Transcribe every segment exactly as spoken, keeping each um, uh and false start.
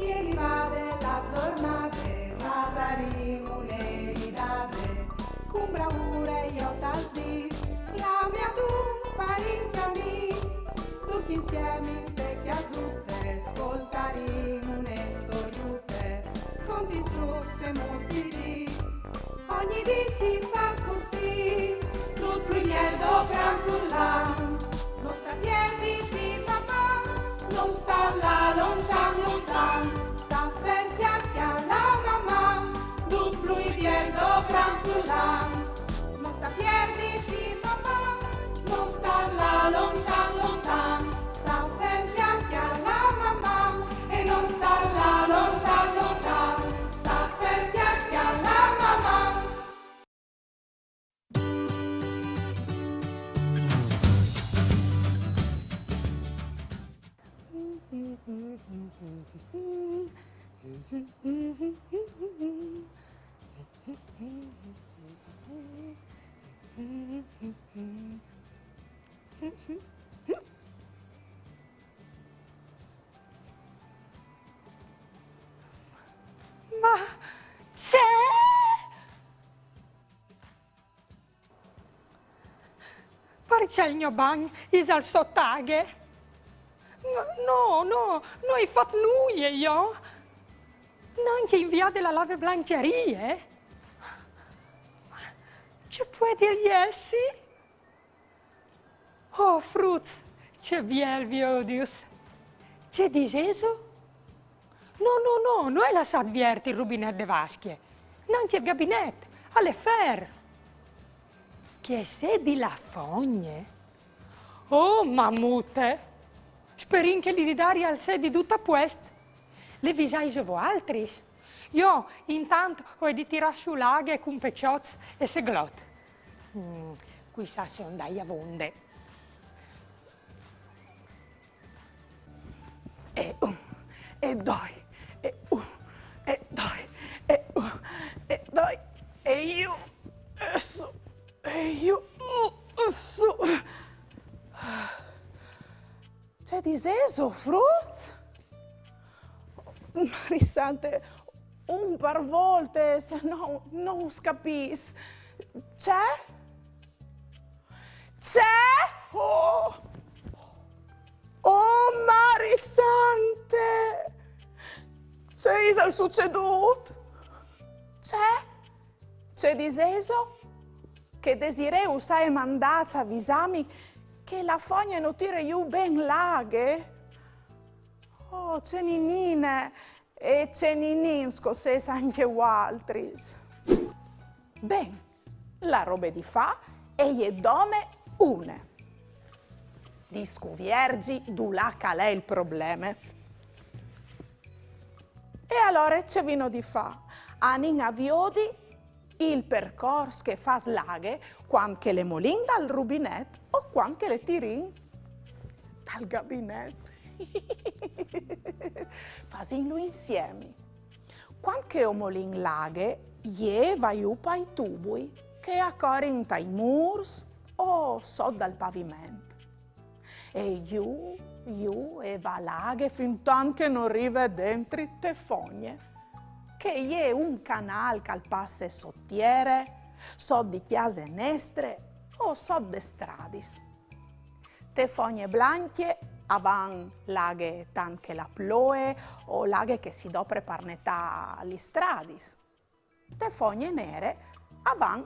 Che rivade la zornade, fasarìn une ridade, cun braure jo tal dis, clame adun parint e amis, ducj insiemi inte cjasute, scoltarìn une storiute, conti strucs e mus di dì. Ogni dì si fâs cussì, dut plui biel doprant furlan. No sta pierditi, Maman, no sta lâ lontan, lontan, sta fer cjale a Maman, dut plui biel doprant furlan. No sta pierditi, Maman, no sta lâ lontan, lontan, sta fer cjale a Maman, e no sta lâ lontan, lontan, sta fer cjale a Maman. Ma se Parcè il gno bagn isal sot aghe? No, no, no, no ai fat nuie jo. Nancje inviade la lave blancjarie. Ce puedial jessi? Oh, fruts, ce biel viodius! Ce disêso? No, no, no, no ai lassât viert il rubinet de vascje. Nancje il gabinet, al è fer. Che sedi la fogne? Oh, mamute! Sperìn che li di Daria al sedi dut a puest. Le visaiso voaltris? Jo, intant, o ai di tirâ sù la aghe cun peçots e seglot. Mm, cui sa se o 'nd ai avonde. E un, e doi, e un, e doi, e un, e doi, e jù, e sù, e jù, e sù. Ce disêso, fruts? Marie Sante, un par voltis, se no no us capìs. Ce? Ce? Oh! Oh, Marie Sante! Ce isal sucedût? Ce? Ce disêso? Che Desirée us aie mandâts a visâmi che la fogne no tire jù ben la aghe? Oh, ce ninine e ce ninins che o sês ancje voaltris. Ben, la robe di fâ e je dome une. Di scuvierzi dulà che al è il probleme. E alore ce vino di fâ? Anìn a viodi il percors che e fâs la aghe cuant che le molìn dal rubinet o cuant che le tirìn dal gabinet. Fasìnlu insiemi. Cuant che o molìn la aghe, jê e va jù pai tubui che a corin tai mûrs o sot dal paviment. E jù, jù e va la aghe fintant che no rive dentri te fogne, che e je un canâl che al passe sot tiere, sot di cjase nestre o sot des stradis. Te fogne blancje a van la aghe tant che la ploie o la aghe che si dopre par netâ lis stradis. Te fogne nere a van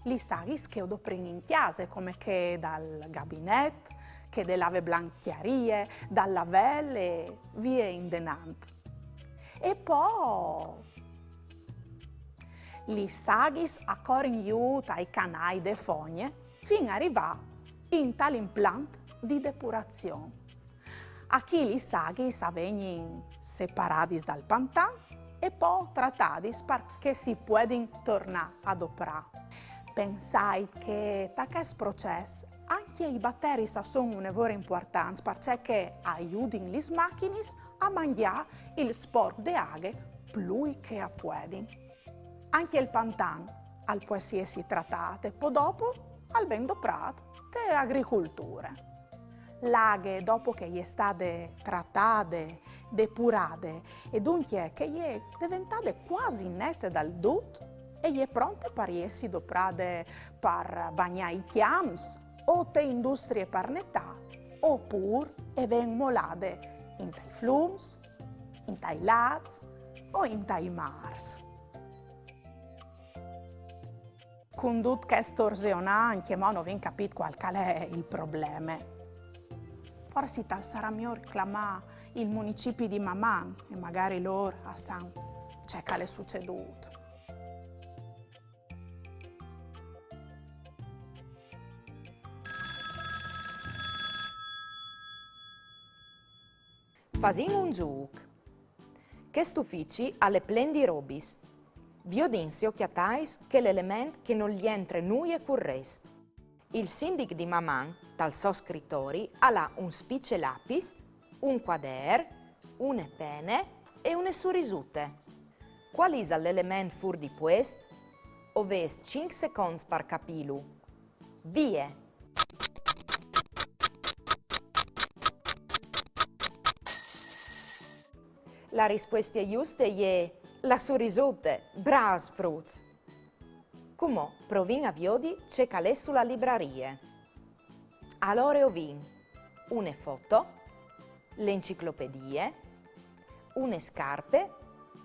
lis aghis che o doprìn in cjase, come chê dal gabinet, chê de lave blancjarie, dal lavel e vie indenant. E po lis aghis a corin jù tai canâi de fogne fin a rivâ intal implant di depurazion. Achì lis aghis a vegnin separadis dal pantan e po tratadis par che si puedin tornâ a doprâ. Pensait che ta chest procès ancje i bateris a son une vore impuartants, parcè che a judin lis machinis a mangjâ il sporc de aghe plui che a puedin. Ancje il pantan al pues jessi tratât e po dopo al ven doprât te agriculture. La aghe, dopo che e je stade tratade depurade, e duncje che e je deventade cuasi nete dal dut e e je pronte par jessi doprade par bagnâ i cjamps, o te industrie par netâ, opûr e ven molade intai flums, intai lâts o intai mârs. Cun dut chest torzeonâ, ancjemò no vin capît cuâl che al è il probleme. Forsit al sarà miôr clamâ il municipi di Maman e magari lôr a san ce che al è sucedût. Fasìn un zûc. Chest ufici al è plen di robis. Viodìn se o cjatais chel element che nol jentre nuie cul rest. Il sindic di Maman, tal so scritori, al à un spice lapis, un cuader, une pene e une surisute. Cuâl isal l'element fûr di puest? O vês cinc seconts par capîlu. Vie! La rispueste juste e je la surisute. Brâfs, fruts! Cumò provìn a viodi ce che al è su la librarie. Alore o vin une foto, l'enciclopedie, une scarpe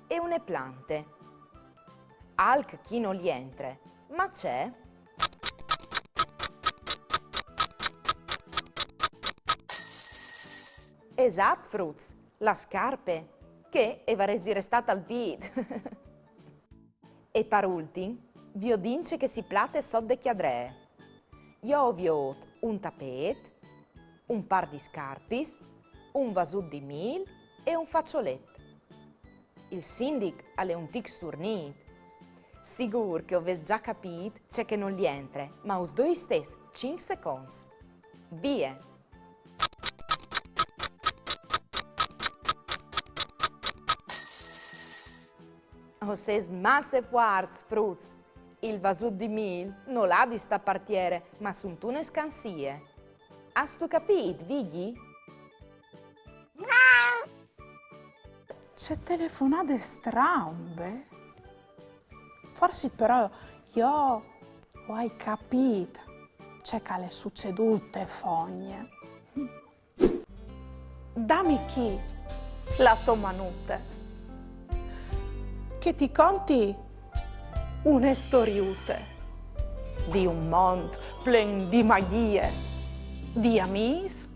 e une plante. Alc chi nol jentre, ma ce je? Esat, fruts, la scarpe, che e varès di restâ tal pît. E par ultin, viodìn ce che si plate sot de cjadree. Jo o viôt un tapêt, un pâr di scarpis, un vasut di mîl e un façolet. Il sindic al è un tic sturnît. Sigûr che o vês za capît ce che nol jentre, ma us doi istès cinc seconts. Vie! O sês masse fuarts, fruts! Il vasut di mîl nol à di stâ par tiere, ma suntune scansie. Âstu capît, Vigji? Ce telefonade strambe! Forsit però jo o ai capît ce che al è sucedût te fogne. Dami chi la tô manute, che ti conti une storiute di un mont plen di magjie, di amîs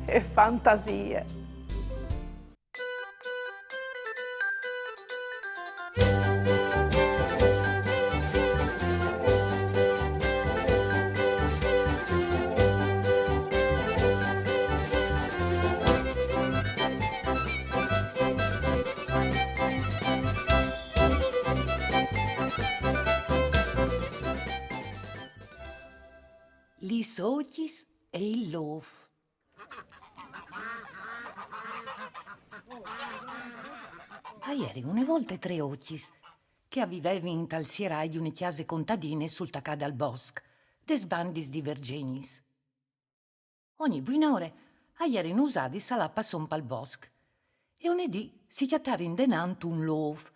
e fantasie. Lis ocjis e il lôf. A jerin une volte trê ocjis che a vivevin intal sierai di une cjase contadine sul tacâ dal bosc, des bandis di Vergjenis. Ogni buinore a jerin usadis a lâ a passon pal bosc, e une dì si cjatarin denant un lôf,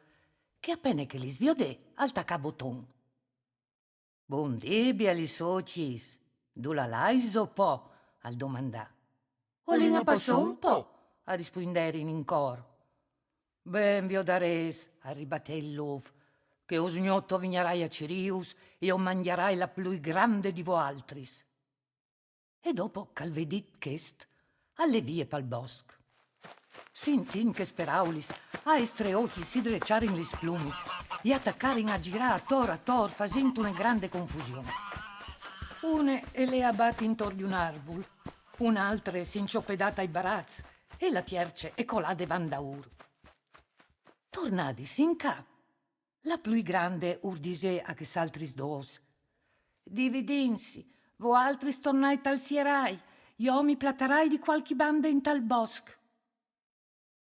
che a pene che lis viodè al tacà boton. Bundì, bielis ocjis, dulà laiso po? Al domandà. O lin a passon po, a rispuinderin in cor. Ben viodarês, al ribatè il lôf, che usgnot o vignarai a cirîus e o mangjarai la plui grande di voaltris. E dopo che al ve dit chest, al lè vie pal bosc. Sintint chês peraulis, aes trê ocjis si dreçarin lis plumis e a tacarin a zirâ ator ator fasint une grande confusion. Une e lè a bati intor di un arbul, une altre si incjopedà tai baraçs e la tierce e colà devant daûr. Tornadis in ca, la plui grande ur disè a chês altris dôs: Dividìnsi, voaltris tornait tal sierai, jo mi platarai di cualchi bande intal bosc.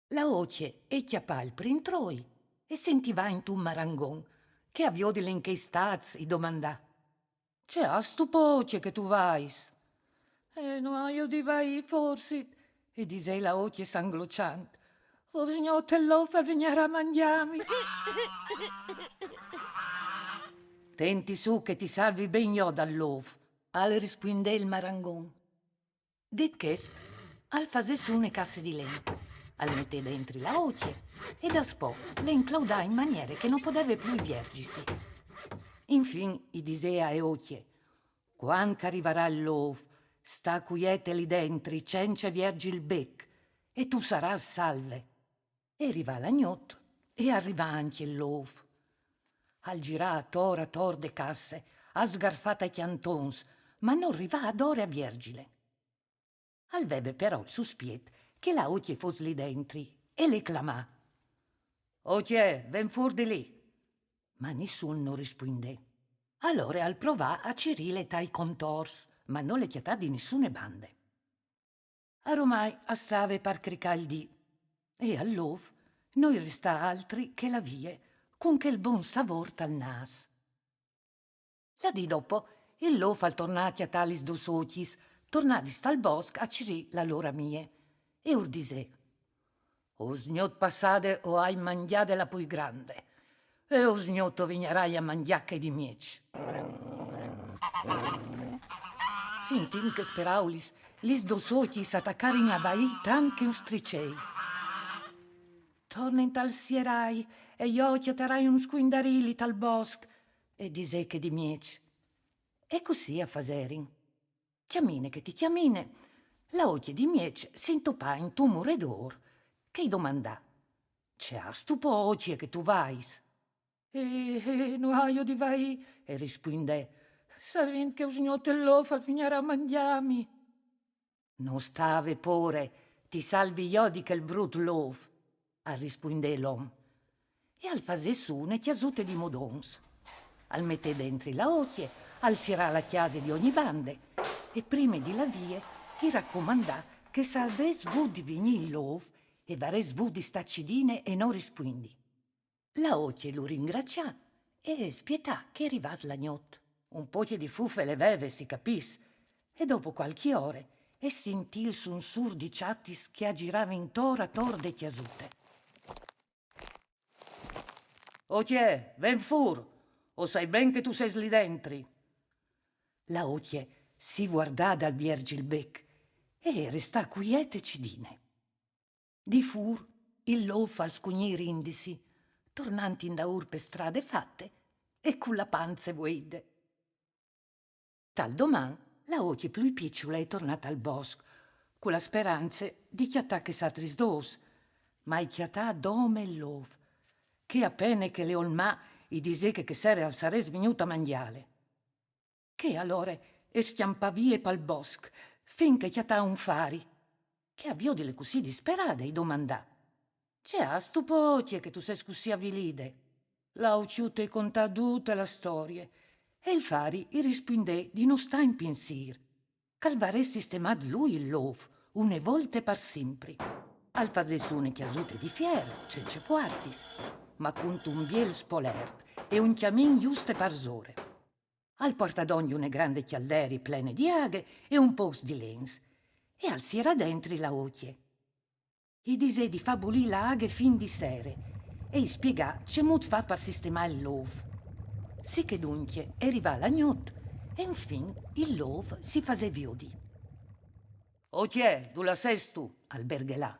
La ocje e cjapà il prin troi e si intivà intun marangon che a viodile in chei stâts i domandà: Ce âstu po, ocje, che tu vais? Eh, no aio di vaî, forsit, i disè la ocje sangloçant. Usgnot il lôf al vignarà a mangjâmi. Tenti sù che ti salvi ben jo dal lôf, al rispuindè il marangon. Dit chest, al fasè sù une casse di len, al metè dentri la ocje e daspò le inclaudà in maniere che no podeve plui vierzisi. Infin i disè ae ocje: «Cuant che al rivarà il lôf, sta cuiete li dentri, cence vierzi il bec, e tu sarâs salve.» E rivà la gnot e al rivà ancje il lôf. Al girà ator ator de casse, al sgarfà tai cjantons, ma nol rivà adore a vierzile. Al veve però il suspiet che la ocje fos li dentri e le clamà: «Ocje, ven fûr di li!» Ma nissun nol rispuindè. Alore al provà a cirîle tai contors, ma no le cjatà di nissune bande. Aromai al stave par cricâ il dì, e al lôf no i restà altri che lâ vie cun chel bon savôr tal nâs. La dì dopo, il lôf al tornà a cjatâ lis dôs ocjis, tornadis tal bosc a cirî la lôr amie, e ur disè: «Usgnot passade o ai mangjade la plui grande, e usgnot o vignarai a mangjâ chê di mieç.» Sintint chês peraulis, lis dôs ocjis a tacarin a vaî tant che ustricei. «Torne intal sierai, e jo o cjatarai un scuindarili tal bosc», e disè chê di mieç. E cussì a faserin. Cjamine che ti cjamine, la ocje di mieç si intopà intun muredôr, che i domandà: «Ce âstu po ocje che tu vais?» «Eh, eh, no aio di vaî», e rispuindè, «savint che usgnot il lôf al vignarà a mangjâmi.» «No sta vê pôre, ti salvi jo di chel brut lôf», al rispuindè l'om. E al fasè sù une cjasute di mudons. Al metè dentri la ocje, al sierà la cjase di ogni bande, e prime di lâ vie i racomandà che se al ves vût di vignî il lôf, e varès vût di stâ cidine e no rispuindi. La ocje lu ringracià e spietà che e rivàs la gnot. Un pocje di fufe le veve, si capìs, e dopo cualchi ore e sintì il sunsûr di çatis che a giravin ator ator de cjasute. «Ocje, ven fûr, o sai ben che tu sês li dentri.» La ocje si vuardà dal vierzi il bec e e restà cuiete cidine. Di fûr, il lôf al scugnì rindisi, tornant indaûr pe strade fate e cu la panze vueide. Tal doman, la ocje plui piçule e tornà tal bosc, cu la sperance di cjatâ chês altris dôs, ma e cjatà dome il lôf, che a pene che le olmà i disè che chê sere al sarès vignût a mangjâle. Chê alore e scjampà vie pal bosc, fin che e cjatà un fari, che a viodile cussì disperade i domandà: «Ce âstu po ocje che tu sês cussì avilide?» La ocjute i contà dute la storie, e il fari i rispuindè di no stâ in pinsîr, che al varès sistemât lui il lôf, une volte par simpri. Al fasè sù une cjasute di fier, cence puartis, ma cuntun biel spolert e un cjamin juste parsore. Al puartà dongje une grande cjalderie plene di aghe e un pôcs di lens, e al sierà dentri la ocje. I disè di fâ bulî la aghe fin di sere e i spiegà cemût fâ par sistemâ il lôf. Sichè duncje e rivà la gnot e infin il lôf si fasè viodi. «Ocje, dulà sêstu?» al berghelà.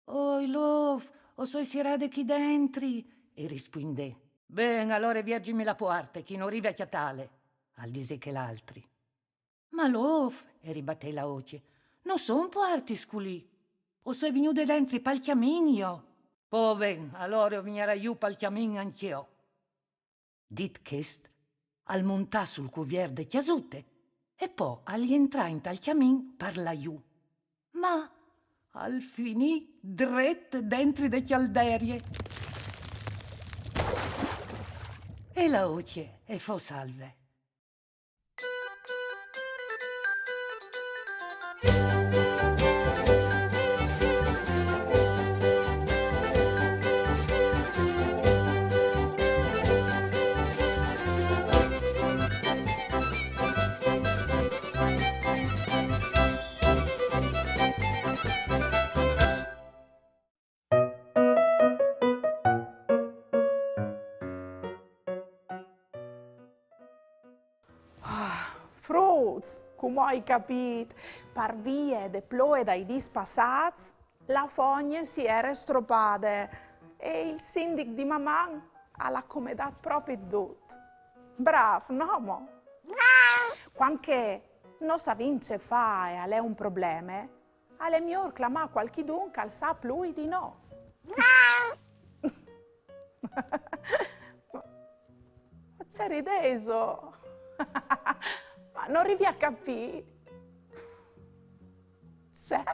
«Oi lôf, o soi sierade chi dentri», e rispuindè. «Ben, alore vierzimi la puarte, che no rivi a cjatâle», al disè chel altri. «Ma lôf», e ribatè la ocje, «no son puartis culì. O soi vignude dentri pal cjamin jo.» «Po ben, alore o vignarai jù pal cjamin ancje jo.» Dit chest, al montà sul cuviert de cjasute e po al jentrà intal cjamin par lâ jù. Ma al finì dret dentri de cjalderie. E la ocje e fo salve. Fruts, cumò ai capît, par vie de ploie dai dîs passâts, la fogne si jere stropade e il sindic di Maman al à comedât propit dut. Brâf, no mo? Cuant che no savìn ce fâ e al è un probleme, al è miôr clamâ cualchidun che al sa plui di nô. Ma ce ridêso? Ma no rivi a capî. Ce?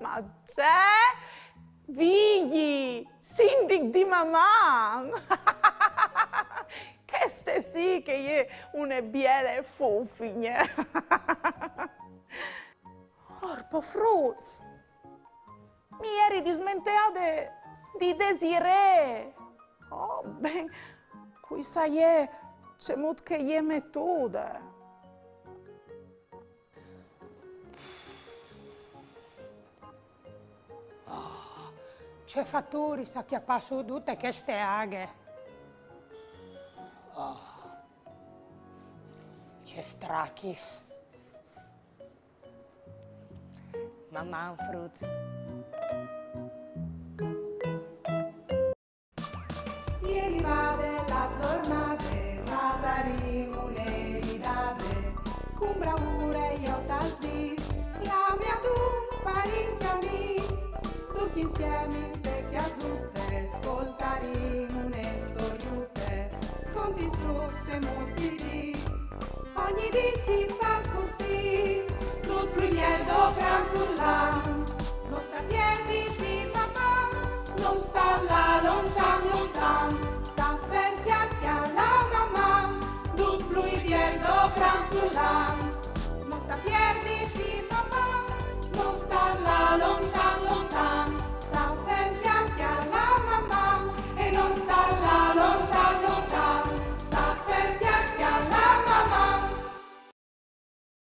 Ma ce? Vigji, sindic di Maman! Cheste sì che e je une biele fufigne! Orpo fruts! Mi jeri dismenteade di Desirée! Oh, ben, cui sa jê cemût che e je metude. Oh, ce faturi, s'à cjapât sù dute cheste aghe. Oh, ce strachis. Maman, fruts. E rivade la zornade, fasarìn une ridade, cun braure jo tal dîs, clamìn adun parint amîs, ducj insiemi inte cjasute, scoltarìn une storiute, contint zûcs e mûts di dì. Ogni dì si fâs cussì, dut plui miei do gran furlan. No sta piedi di Maman, no sta lâ lontan lontan.